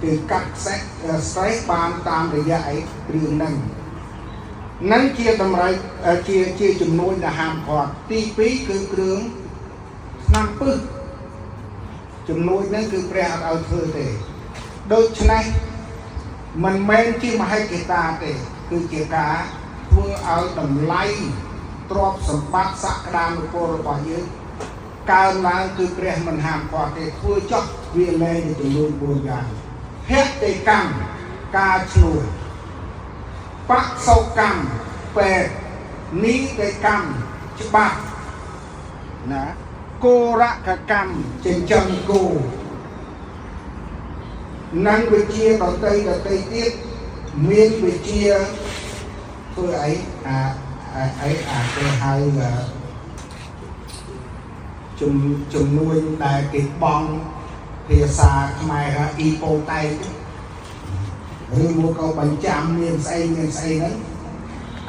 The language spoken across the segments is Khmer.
គឺកាត់ stress បានតាមរយៈអីគ្រឿងហ្នឹងនឹងជាតម្រូវជាជំនួញដែលហាមឃាត់ទី2គឺគ្រឿងថ្នាំពឹសជំនួញហ្នឹងគឺព្រះអត់ឲ្យធ្វើទេដូច្នេះមិនមែនជាមហិច្ឆតាទេគឺជាការធ្វើឲ្យតម្លៃទ្រព្យសម្បត្តិសក្តានុពលរបស់យើងកើនឡើងគឺព្រះមិនហាមឃាត់ទេធ្វើចោះវាលែងទៅចំនួន4យ៉ាងភតិកម្មការឈ្នួលបសុកម្មពេទ្យនីតិកម្មច្បាប់ណាគោរកកម្មចិញ្ចឹមគោនិងវិជាដតីដតីទៀតមានវិជាធ្វើអីអាអីអាគេហៅជំនួញដែលគេបងភាសាខ្មែរថាអ៊ីប៉ូតែកឬមួយក៏បញ្ចាំមានស្អីមានស្អីហ្នឹង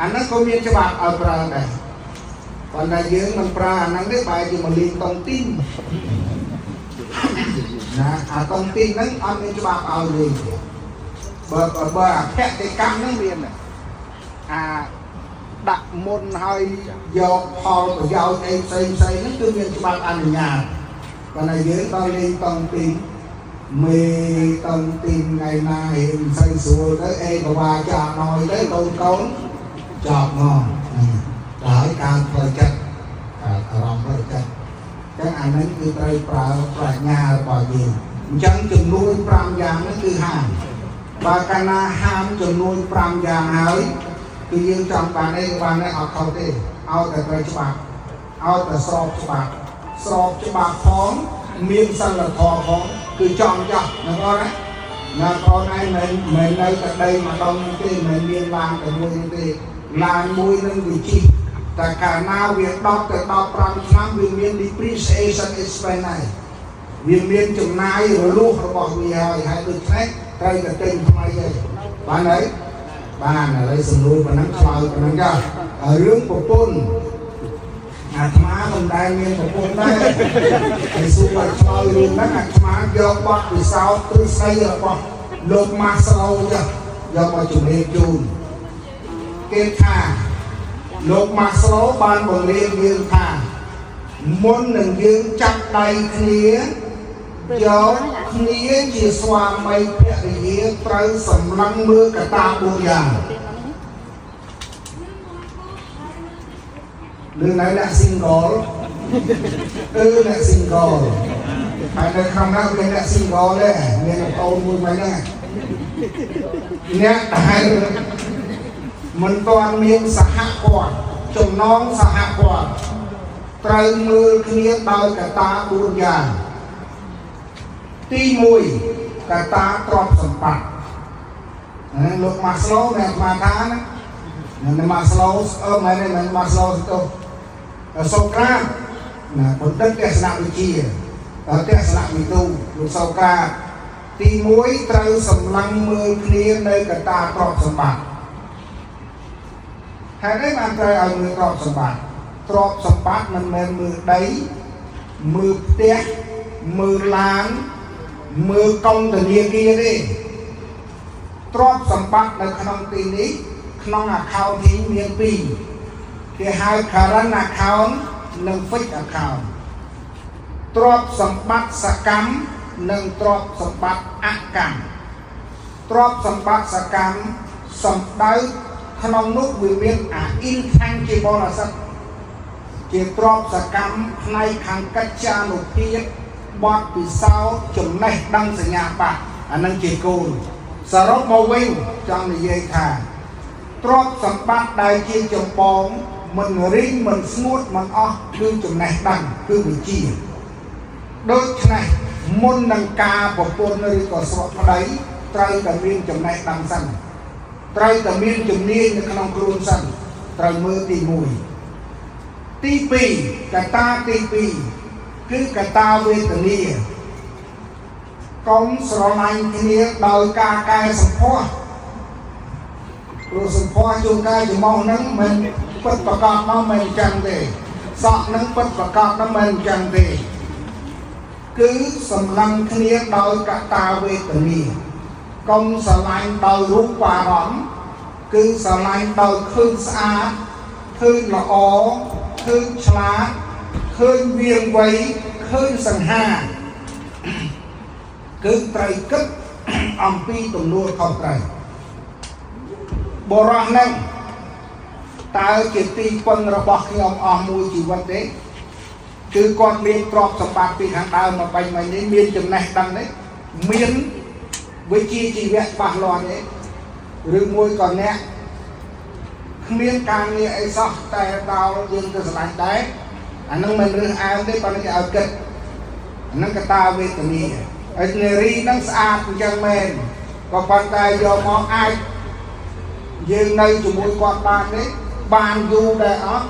អាហ្នឹងក៏មានច្បាប់ឲ្យប្រើដែរប៉ុន្តែយើងមិនប្រើអាហ្នឹងទេបែរជាមកលេងតុងទីនណាអាតុងទីនហ្នឹងអត់មានច្បាប់ឲ្យលេងទេបើបើអភតិកម្មហ្នឹងមានអាដាក់មុនហើយយកផលប្រយោជន៍អីផ្សេងផ្សេងហ្នឹងគឺមានច្បាប់អនុញ្ញាតប៉ុន្តែយើងដល់លេងតុងទីនមេតុងទីនថ្ងៃណារៀនស្អីស្រួលទៅអេកវាចាណយទៅកូនកូនចប់មកដល់ហើយការផ្លូវចិត្តអារម្មណ៍ផ្លូវចិត្តចឹងអានេះគឺត្រូវប្រើប្រាជ្ញារបស់យើងអញ្ចឹងចំនួន5យ៉ាងហ្នឹងគឺហាមបើកាលណាហាមចំនួន5យ៉ាងហើយគឺយើងចង់បានអីក៏បានដែរអត់ខុសទេឲ្យតែត្រូវច្បាប់ឲ្យតែស្របច្បាប់ស្របច្បាប់ផងមានសិលធម៌ផងគឺចង់ចោះណាបងណាណាបងឯងមិនមិននៅតែដីម្ដងទេមិនមានឡានតែមួយទេឡានមួយនឹងវិជិះតែកាលណាវា10ទៅ15ឆ្នាំវាមាន depreciation expense ហើយវាមានចំណាយរលួសរបស់វាហើយហើយដូច្នេះត្រូវតែទិញថ្មីហើយបានហើយបានឥឡូវសំណួរប៉ុណ្ណឹងឆ្លើយប៉ុណ្ណឹងចារឿងប្រពន្ធអាត្មាមិនដែលមានប្រពន្ធដែរហើយសួរឲ្យឆ្លើយរឿងហ្នឹងអាត្មាយកបទពិសោធន៍ទ្រឹស្ដីរបស់លោកម៉ាស្លូចាយកមកជម្រាបជូនគេថាលោកម៉ាស្លូបានបង្រៀនយើងថាមុននឹងយើងចាប់ដៃគ្នាយកគ្នាជាស្វាមីភរិយាត្រូវសម្លឹងមើលកត្តា4យ៉ាងឬនៅអ្នក single អឺអ្នក single ហើយនៅក្នុងនោះមានអ្នក single ដែរមានប្អូនមួយមិនហ្នឹងអ្នកដែលមិនទាន់មានសហព័ន្ធចំណងសហព័ន្ធត្រូវមើលគ្នាដោយកត្តា4យ៉ាងទី1កត្តាទ្រព្យសម្បត្តិណាលោកម៉ាស្លូអ្នកអាត្មាថាណាមិនម៉ាស្លូអឺមិនមែនម៉ាស្លូទៅសូក្រាតណាបណ្ឌិតទស្សនវិជ្ជាទស្សនវិទូលោកសូក្រាតទី1ត្រូវសម្លឹងមើលគ្នានៅកត្តាទ្រព្យសម្បត្តិហេតុអីបានត្រូវឲ្យមើលទ្រព្យសម្បត្តិទ្រព្យសម្បត្តិមិនមែនមើលដីមើលផ្ទះមើលឡានមើលកុងធនាគារទេទ្រព្យសម្បត្តិនៅក្នុងទីនេះក្នុង accounting មានពីរគេហៅ current account និង fixed account ទ្រព្យសម្បត្តិសកម្មនិងទ្រព្យសម្បត្តិអកម្មទ្រព្យសម្បត្តិសកម្មសំដៅក្នុងនោះវាមានអា intangible asset ជាទ្រព្យសកម្មផ្នែកខាងកិច្ចានុភាពបទពិសោធន៍ចំណេះដឹងសញ្ញាបត្រអានឹងជាគោលសរុបមកវិញចង់និយាយថាទ្រព្យសម្បត្តិដែលជាចម្បងមិនរីងមិនស្ងួតមិនអស់គឺចំណេះដឹងគឺវិជ្ជាដូច្នេះមុននឹងការប្រពន្ធឬក៏ស្រកប្តីត្រូវតែមានចំណេះដឹងសិនត្រូវតែមានជំនាញនៅក្នុងខ្លួនសិនត្រូវមើលទី1ទី2កត្តាទី2គឺកត្តាវេទនាកុំស្រឡាញ់គ្នាដោយការកែសម្ផស្សព្រោះសម្ផស្សជួនកាលច្រមុះហ្នឹងមិនពិតប្រកបមកមិនអញ្ចឹងទេសក់ហ្នឹងពិតប្រកបហ្នឹងមិនអញ្ចឹងទេ គឺសម្លឹងគ្នាដោយកត្តាវេទនាកុំស្រឡាញ់ដោយរូបារម្មណ៍គឺស្រឡាញ់ដោយឃើញស្អាតឃើញល្អឃើញឆ្លាតឃើញវៀងវៃឃើញសង្ហាគឺត្រូវគិតអំពីទំនួលខុសត្រូវបុរសហ្នឹងតើជាទីពឹងរបស់ខ្ញុំអស់មួយជីវិតទេគឺគាត់មានទ្រព្យសម្បត្តិពីខាងដើមមកបាញ់មិញនេះមានចំណេះដឹងនេះមានវិជ្ជាជីវៈច្បាស់លាស់ទេឬមួយក៏អ្នកគ្មានការងារអីសោះតែដល់យើងទៅស្រឡាញ់ដែរអានឹងមិនរើសអើងទេប៉ុន្តែគេឲ្យគិតអានឹងកត្តាវេទនាហើយនារីនឹងស្អាតអញ្ចឹងមែនក៏ប៉ុន្តែយកមកអាចយើងនៅជាមួយគាត់បានទេបានយូរដែរអត់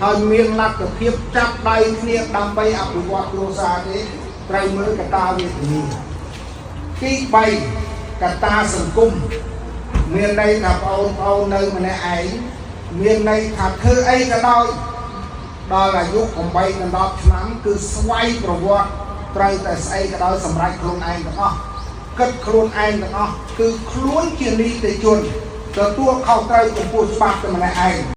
ហើយមានលទ្ធភាពចាប់ដៃគ្នាដើម្បីអភិវឌ្ឍគ្រួសារទេត្រូវមើលកត្តាវេទនាទី3កត្តាសង្គមមានន័យថាបងប្អូននៅម្នាក់ឯងមានន័យថាធ្វើអីក៏ដោយដល់អាយុ8ដល់10ឆ្នាំគឺស្វ័យប្រវត្តិត្រូវតែស្អីក៏ដោយសម្រេចខ្លួនឯងទាំងអស់គិតខ្លួនឯងទាំងអស់គឺខ្លួនជានីតិជនទទួលខុសត្រូវចំពោះច្បាប់តែម្នាក់ឯង។